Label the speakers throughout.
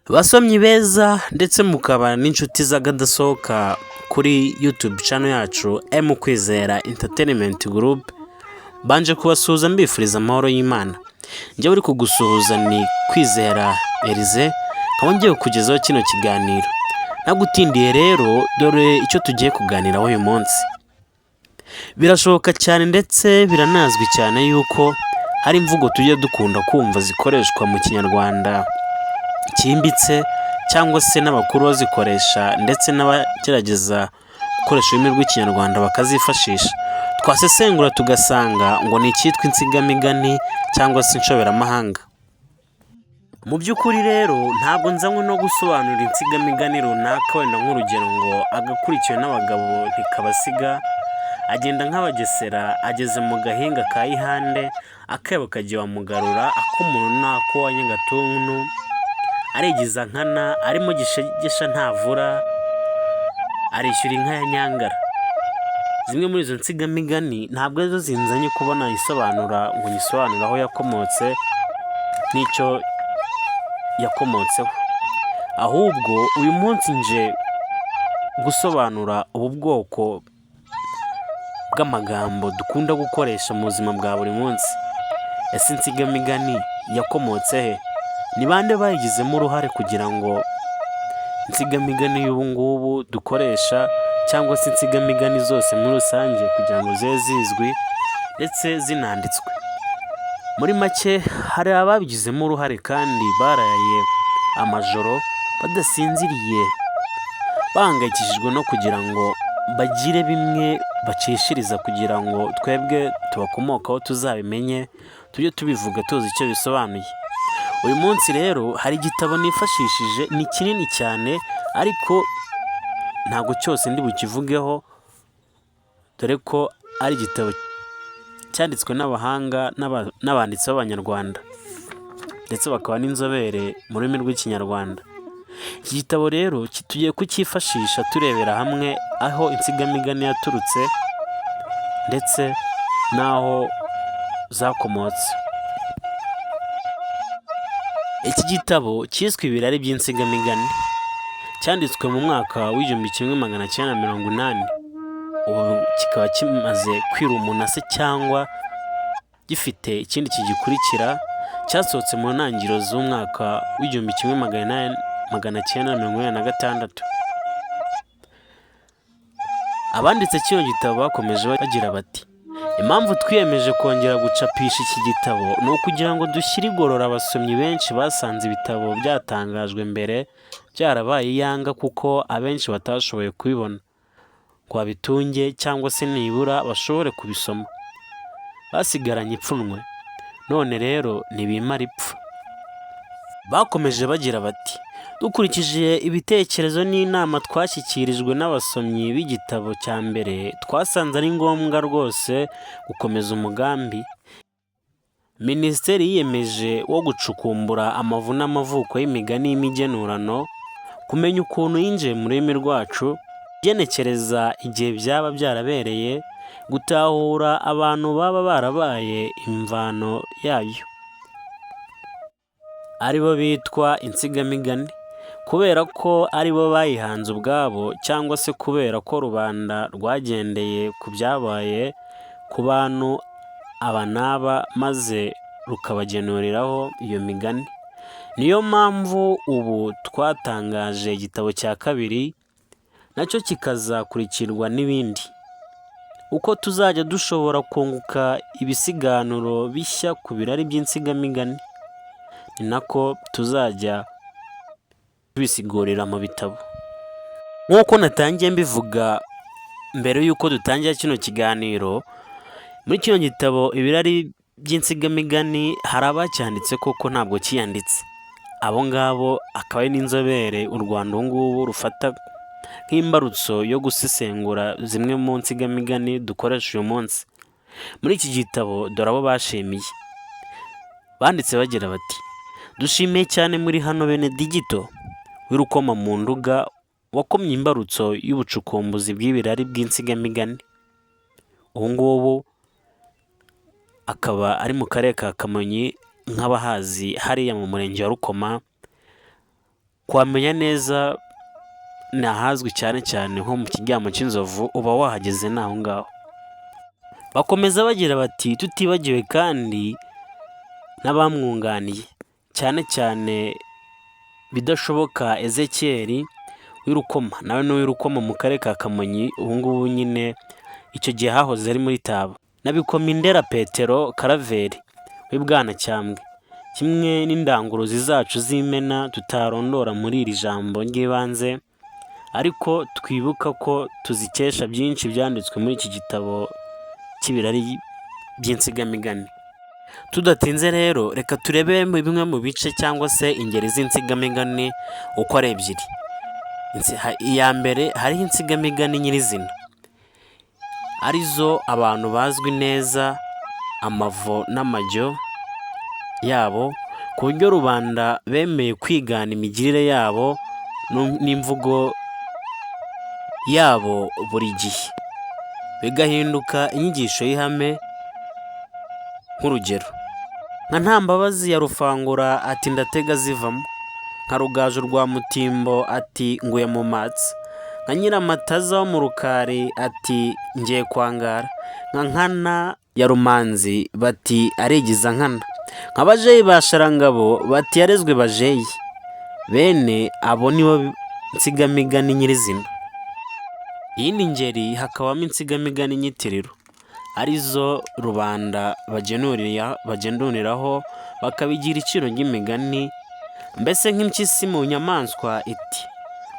Speaker 1: Basomyi beza ndetse mukaba n'inshuti z'akadasohoka kuri YouTube channel yacu M Kwizera Entertainment Group, mbanje kubasuhuza mbifuriza amahoro y'Imana. Njyewe uri kugusuhuza ni Kwizera Elize, nkaba ngiye kukugezaho kino kiganiro. Ntagutindiye rero, dore icyo tugiye kuganiraho uyu munsi. Birashoboka cyane ndetse biranazwi cyane yuko hari imvugo tujya dukunda kumva zikoreshwa mu Kinyarwanda cyimbitse cyangwa se n'abakuru bazikoresha ndetse n'abagerageza gukoresha ururimi rw'Ikinyarwanda bakazifashisha. Twasesengura tugasanga ngo ni icyitwa insigamigani cyangwa se inshoberamahanga. Mu by'ukuri rero ntabwo nzanywe no gusobanura insigamigani runaka, wenda nk'urugero ngo agakurikiwe n'abagabo ntikabasiga, agenda nk'abagesera, ageze mu gahinga ka Yihande, akebo kajya iwa Mugarura, ak'umuntu ni ak'uwa Nyagatuntu, arigiza nkana, arimo gishegesha ntavura, arishyura inka ya Nyangara. Zimwe muri izo nsigamigani ntabwo arizo zinzanye kuba nayisobanura ngo nyisobanure aho yakomotse n'icyo yakomotseho. Ahubwo uyu munsi nje gusobanura ubu bwoko bw'amagambo dukunda gukoresha mu buzima bwa buri munsi. Ese insigamigani yakomotse he? Ni bande bayigizemo uruhare kugira ngo insigamigani y'ubu ngubu dukoresha cyangwa se insigamigani zose muri rusange kugira ngo zibe zizwi ndetse zinanditswe? Muri make hari ababigizemo uruhare kandi baraye amajoro badasinziriye, bahangayikishijwe no kugira ngo bagire bimwe bacishiriza kugira ngo twebwe tubakomokaho tuzabimenye, tujye tubivuga tuzi icyo bisobanuye. Uyu munsi rero hari igitabo nifashishije, ni kinini cyane ariko ntabwo cyose ndi bukivugeho, dore ko ari igitabo cyanditswe n'abahanga n'abanditsi b'Abanyarwanda ndetse bakaba n'inzobere mu rurimi rw'Ikinyarwanda. Iki gitabo rero tugiye kucyifashisha turebera hamwe aho insigamigani yaturutse ndetse n'aho zakomotse. Iki gitabo cyiswe Ibirari by'Insigamigani, cyanditswe mu mwaka w'1980, ubu kikaba kimaze kwira umunase cyangwa gifite ikindi kigikurikira, cyasohotse mu ntangiriro z'umwaka w'1986. Abanditse kino gitabo bakomeje bagira bati: "Impamvu twiyemeje kongera gucapisha iki gitabo ni ukugira ngo dushyire igorora abasomyi benshi basanze ibitabo byatangajwe mbere byarabaye iyanga, kuko abenshi batashoboye kubibona ngo babitunge cyangwa se nibura bashobore kubisoma. Basigaranye ipfunwe, none rero ntibimara ipfa." Bakomeje bagira bati: "Dukurikije ibitekerezo n'inama twashyikirijwe n'abasomyi b'igitabo cya mbere, twasanze ari ngombwa rwose gukomeza umugambi Minisiteri yiyemeje wo gucukumbura amavu n'amavuko y'imigani y'imigenurano, kumenya ukuntu yinjiye mu rurimi rwacu, kugenekereza igihe byaba byarabereye, gutahura abantu baba barabaye imvano yayo, ari bo bitwa insigamigani, kubera ko ari bo bayihanze ubwabo cyangwa se kubera ko rubanda rwagendeye ku byabaye ku bantu aba n'aba maze rukabagenuriraho iyo migani. Niyo mpamvu ubu twatangaje igitabo cya kabiri, nacyo kikazakurikirwa n'ibindi. Uko tuzajya dushobora kunguka ibisiganuro bishya ku birari by'insigamigani, ni nako tuzajya tubisigurira mu bitabo." Nk'uko natangiye mbivuga mbere y'uko dutangira kino kiganiro, muri kino gitabo Ibirari by'Insigamigani hari abacyanditse koko, ntabwo cyiyanditse. Abo ngabo akaba ari n'inzobere u Rwanda ubu ngubu rufata nk'imbarutso yo gusesengura zimwe mu nsigamigani dukoresha uyu munsi. Muri iki gitabo dore abo bashimiye. Banditse bagira bati: "Dushimiye cyane muri hano Benedigito w'i Rukoma mu Nduga wakomye imbarutso y'ubucukumbuzi bw'ibirari bw'insigamigani." Ubu ngubu akaba ari mu karere ka Kamonyi, nk'abahazi hariya mu murenge wa Rukoma. Kuhamenya neza ni ahazwi cyane cyane nko mu Kiryamo cy'Inzovu, uba wahageze ni aho ngaho. Bakomeza bagira bati tutibagiwe kandi n'abamwunganiye, cyane cyane Bidashoboka Ezekiel w'i Rukoma, nawe ni uw'i Rukoma mu karere ka Kamonyi, ubu ngubu nyine icyo gihe hahoze ari muri Taba, na Bikomindera Petero Karaveri w'i Bwanacyambwe, kimwe n'indanguruzi zacu z'imena tutarondora muri iri jambo ry'ibanze, ariko twibuka ko tuzikesha byinshi byanditswe muri iki gitabo cy'ibirari by'insigamigani. Tudatinze rero, reka turebe bimwe mu bice cyangwa se ingeri z'insigamigani uko ari ebyiri. Iya mbere, hariho insigamigani nyirizina, arizo abantu bazwi neza amavo n'amajyo yabo, ku buryo rubanda bemeye kwigana imigirire yabo n'imvugo yabo buri gihe, bigahinduka inyigisho y'ihame. Nk'urugero, nka Ntambabazi ya Rufangura ati ndatega zivamo, nka Rugaju rwa Mutimbo ati nguye mu matsa, nka Nyiramataza wo mu Rukari ati ngiye kwangara, nka Nkana ya Rumanzi bati arigiza nkana, nka Bajeyi ba Sharangabo bati yarezwe bajeyi. Bene abo nibo nsigamigani nyirizina. Iyindi ngeri hakabamo insigamigani nyitiriro, arizo rubanda bagenuriraho bakabigira iciro ry'imigani, mbese nk'impyisi mu nyamaswa iti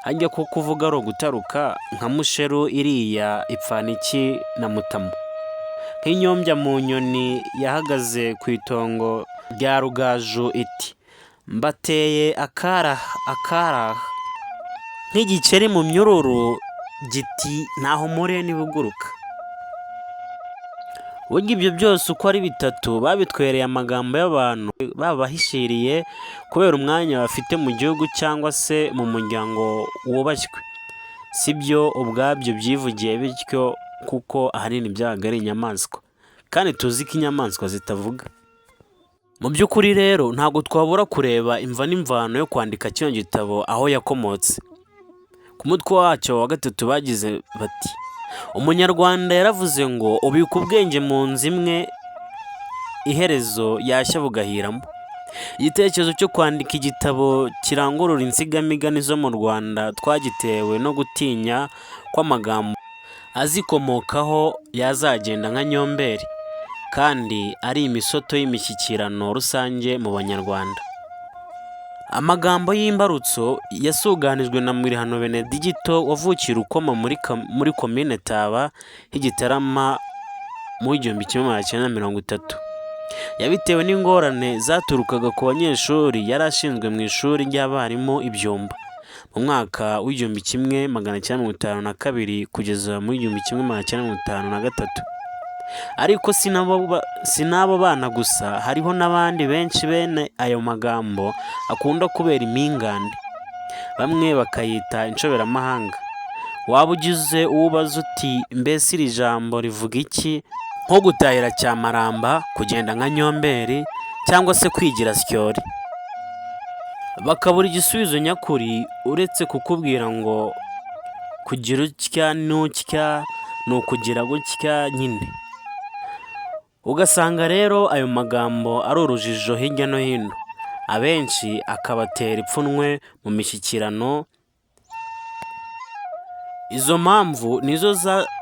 Speaker 1: hajya ko kuvuga ari ugutaruka, nka Musheru iriya ipfana iki na Mutamu, nk'inyombya mu nyoni yahagaze ku itongo rya Rugaju iti mbateye akaraha akaraha, nk'igikeri mu myururu giti ntaho mpuriye n'ibiguruka. Burya ibyo byose uko ari bitatu babitwereye amagambo y'abantu babahishiriye kubera umwanya bafite mu gihugu cyangwa se mu muryango wubashywe. Si byo ubwabyo byivugiye bityo, kuko ahanini byabaga ari inyamaswa, kandi tuzi ko inyamaswa zitavuga. Mu by'ukuri rero ntabwo twabura kureba imva n'imvano yo kwandika kino gitabo aho yakomotse. Ku mutwe wacyo wa gatatu bagize bati Umunyarwanda yaravuze ngo ubika ubwenge mu nzu imwe, iherezo yashya bugahiramo. Igitekerezo cyo kwandika igitabo kirangurura insigamigani zo mu Rwanda twagitewe no gutinya ko amagambo azikomokaho yazagenda nka nyomberi, kandi ari imisoto y'imishyikirano rusange mu Banyarwanda. Amagambo y'imbarutso yasuganijwe na Mirihano Benedigito wavukiye i Rukoma muri Komine Taba h'i Gitarama mu 1930. Yabitewe n'ingorane zaturukaga ku banyeshuri yari ashinzwe mu ishuri ry'abarimu i Byumba, mu mwaka w'1952 kugeza mu 1953. Ariko si n'abo bana gusa, hariho n'abandi benshi bene ayo magambo akunda kubera impingane, bamwe bakayita inshoberamahanga. Waba ugize uwo ubaza uti mbese iri jambo rivuga iki? Nko gutahira cyamaramba, kugenda nka nyomberi cyangwa se kwigira syori. Bakabura igisubizo nyakuri uretse kukubwira ngo kugira utya n'utya ni ukugira gutya nyine. Ugasanga rero ayo magambo ari urujijo hirya no hino, abenshi akabatera ipfunwe mu mishyikirano. Izo mpamvu nizo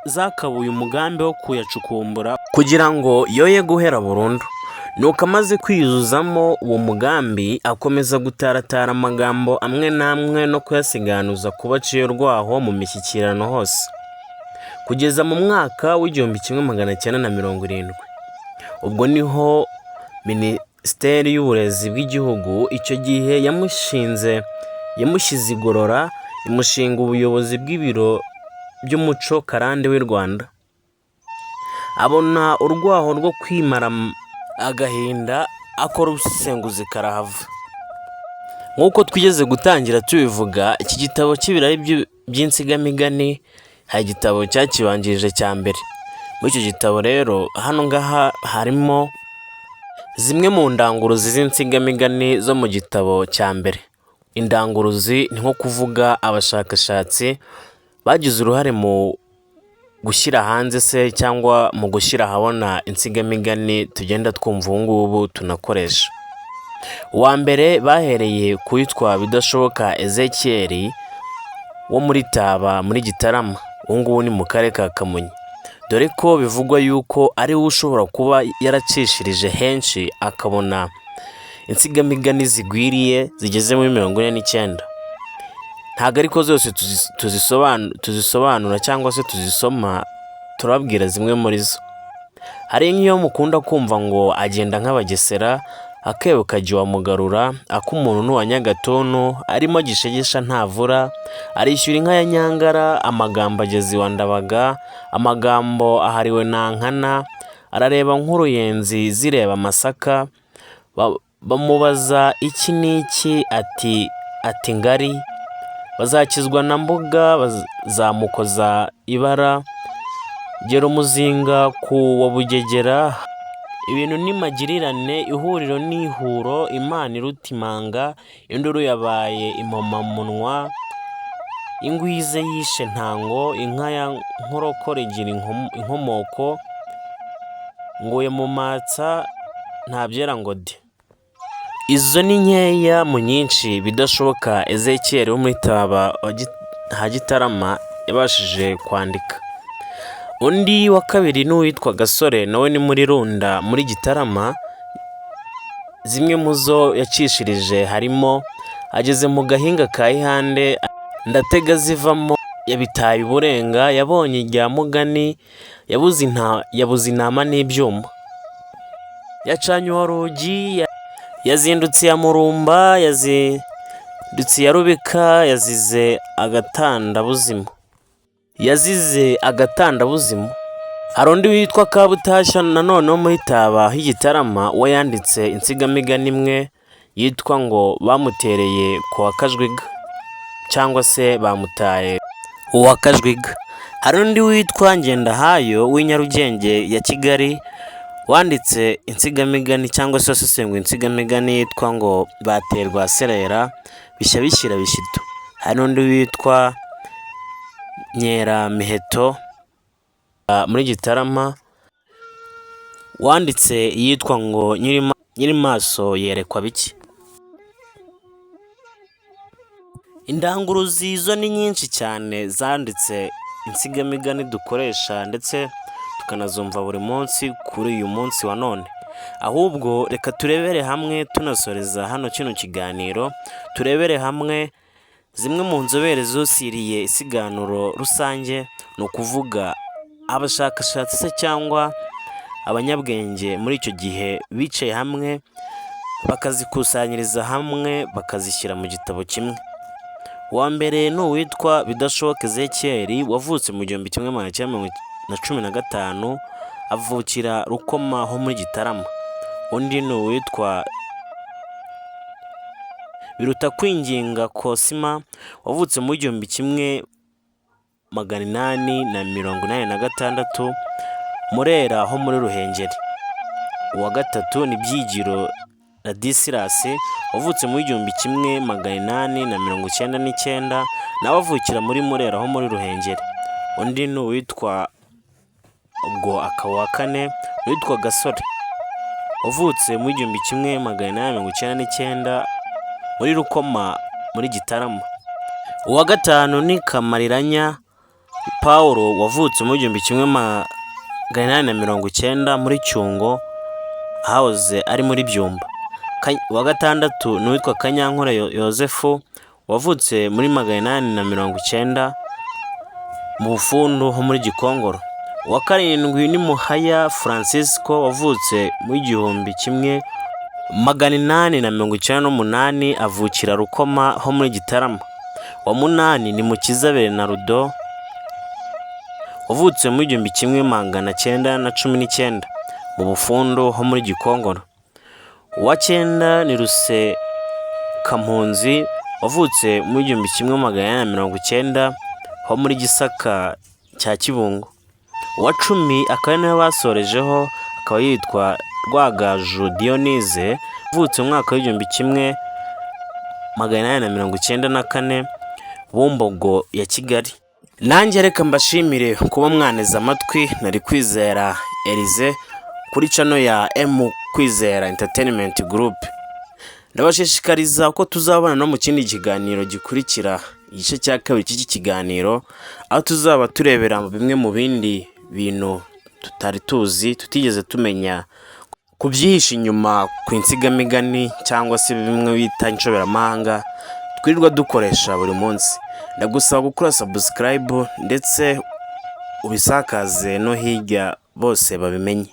Speaker 1: zakabuye umugambi wo kuyacukumbura kugira ngo yoye guhera burundu. Nuko amaze kwiyuzuzamo uwo mugambi, akomeza gutaratara amagambo amwe n'amwe no kuyasiganuza kuba aciye urwaho mu mishyikirano hose, kugeza mu mwaka w'1970. Ubwo niho Minisiteri y'Uburezi bw'Igihugu icyo gihe yamushinze yamushyize igorora, imushinga ubuyobozi bw'ibiro by'umuco karande w'i Rwanda. Abona urwaho rwo kwimara agahinda, akora ubusesenguzi karahava. Nk'uko twigeze gutangira tubivuga, iki gitabo cy'ibirari by'insigamigani hari igitabo cyakibanjirije cya mbere. Muri icyo gitabo rero hano ngaha harimo zimwe mu ndanguruzi z'insigamigani zo mu gitabo cya mbere. Indanguruzi ni nko kuvuga abashakashatsi bagize uruhare mu gushyira hanze se cyangwa mu gushyira ahabona insigamigani tugenda twumva ubu ngubu tunakoresha. Uwa mbere bahereye ku witwa Bidashoboka Ezekiel wo muri Taba muri Gitarama, ubu ngubu ni mu karere ka Kamonyi, dore ko bivugwa yuko ari we ushobora kuba yaracishirije henshi akabona insigamigani zigwiriye zigeze muri 49. Ntabwo ariko zose tuzisobanura cyangwa se tuzisoma, turababwira zimwe muri zo. Hari nk'iyo mukunda kumva ngo agenda nk'Abagesera, akebo kajya iwa Mugarura, ak'umuntu ni uwa Nyagatuntu, arimo gishegesha ntavura, arishyura inka ya Nyangara, amagambo ageze iwa Ndabaga, amagambo ahariwe Nankana, arareba nk'uruyenzi zireba amasaka, bamubaza iki n'iki ati ngari, bazakizwa na Mbuga bazamukoza ibara, gera umuzinga ku wa Bugegera, ibintu ni magirirane, ihuriro ni ihuro, Imana iruta imanga, induru yabaye impomamunwa, ingwize yishe ntango, inka ya nkorokoro igira inkomoko, nguye mu matsa ntabyera ngo de. Izo ni nkeya mu nyinshi Bidashoboka Ezekiel wo muri Taba ha Gitarama yabashije kwandika. Undi wa kabiri ni uwitwa Gasore, nawe ni muri Runda muri Gitarama, zimwe mu zo yacishirije harimo ageze mu gahinga ka Ihande, ndatega zivamo, yabitaye uburenga, yabonye irya mugani, yabuze intama n'ibyuma, yacanye uwa rugi, yazindutse iya Murumba, yazindutse iya Rubika, yazize agatandabuzima, yazize agatandabuzima. Hari undi witwa Kabutashya nanone wo muri Taba h'Igitarama, we yanditse insigamigani imwe yitwa ngo bamutereye ku wa Kajwiga cyangwa se bamutaye uwa Kajwiga. Hari undi witwa Ngendahayo w'i Nyarugenge ya Kigali wanditse insigamigani cyangwa se wasesenguye insigamigani yitwa ngo baterwa serera bishya bishyira bishyito. Hari n'undi witwa Nkeramiheto muri Gitarama wanditse iyitwa ngo nyirimaso yerekwa bike. Indanguruzi zo ni nyinshi cyane zanditse insigamigani dukoresha ndetse tukanazumva buri munsi kuri uyu munsi wa none. Ahubwo reka turebere hamwe tunasoreza hano kino kiganiro, turebere hamwe zimwe mu nzobere zusiriye isiganuro rusange, ni ukuvuga abashakashatsi se cyangwa abanyabwenge muri icyo gihe bicaye hamwe bakazikusanyiriza hamwe bakazishyira mu gitabo kimwe. Uwa mbere ni uwitwa Bidashoboka Ezekiel wavutse mu 1915, avukira Rukoma ho muri Gitarama. Undi ni uwitwa Biruta Kwinginga Cosima wavutse mu 1886 Murera ho muri Ruhengeri. Uwa gatatu ni Byigiro Ladislas wavutse mu 1899, nawe avukira muri Murera ho muri Ruhengeri. Undi ni uwitwa ubwo akaba uwa kane uwitwa Gasore wavutse mu 1899 muri Rukoma muri Gitarama. Uwa gatanu ni Kamariranya Paul wavutse mu 1890 muri Cyungo ahahoze ari muri Byumba. Uwa gatandatu ni uwitwa Kanyankore Yozefu wavutse muri 890 mu Bufundu ho muri Gikongoro. Uwa karindwi ni Muhaya Francisco wavutse mu 1898 avukira Rukoma ho muri Gitarama. Uwa munani ni Mukiza Bernardo wavutse mu 1919 mu Bufundu ho muri Gikongoro. Uwa cyenda ni Rusekampunzi wavutse mu 1890 ho muri Gisaka cya Kibungo. Uwa cumi akaba ari nawe basorejeho, akaba yitwa Rwagaju Dionise wavutse mu mwaka 894, Bumbogo ya Kigali. Nanjye reka mbashimire kuba mwaneze amatwi. Nari Kwizera Elize kuri channel ya M Kwizera Entertainment Group. Ndabashishikariza ko tuzabana no mu kindi kiganiro gikurikira, igice cya kabiri cy'iki kiganiro, aho tuzaba turebera bimwe mu bindi bintu tutari tuzi, tutigeze tumenya ku byihishe inyuma ku insigamigani cyangwa se bimwe bita inshoberamahanga twirirwa dukoresha buri munsi. Ndagusaba gukora subscribe ndetse ubisakaze no hirya bose babimenye.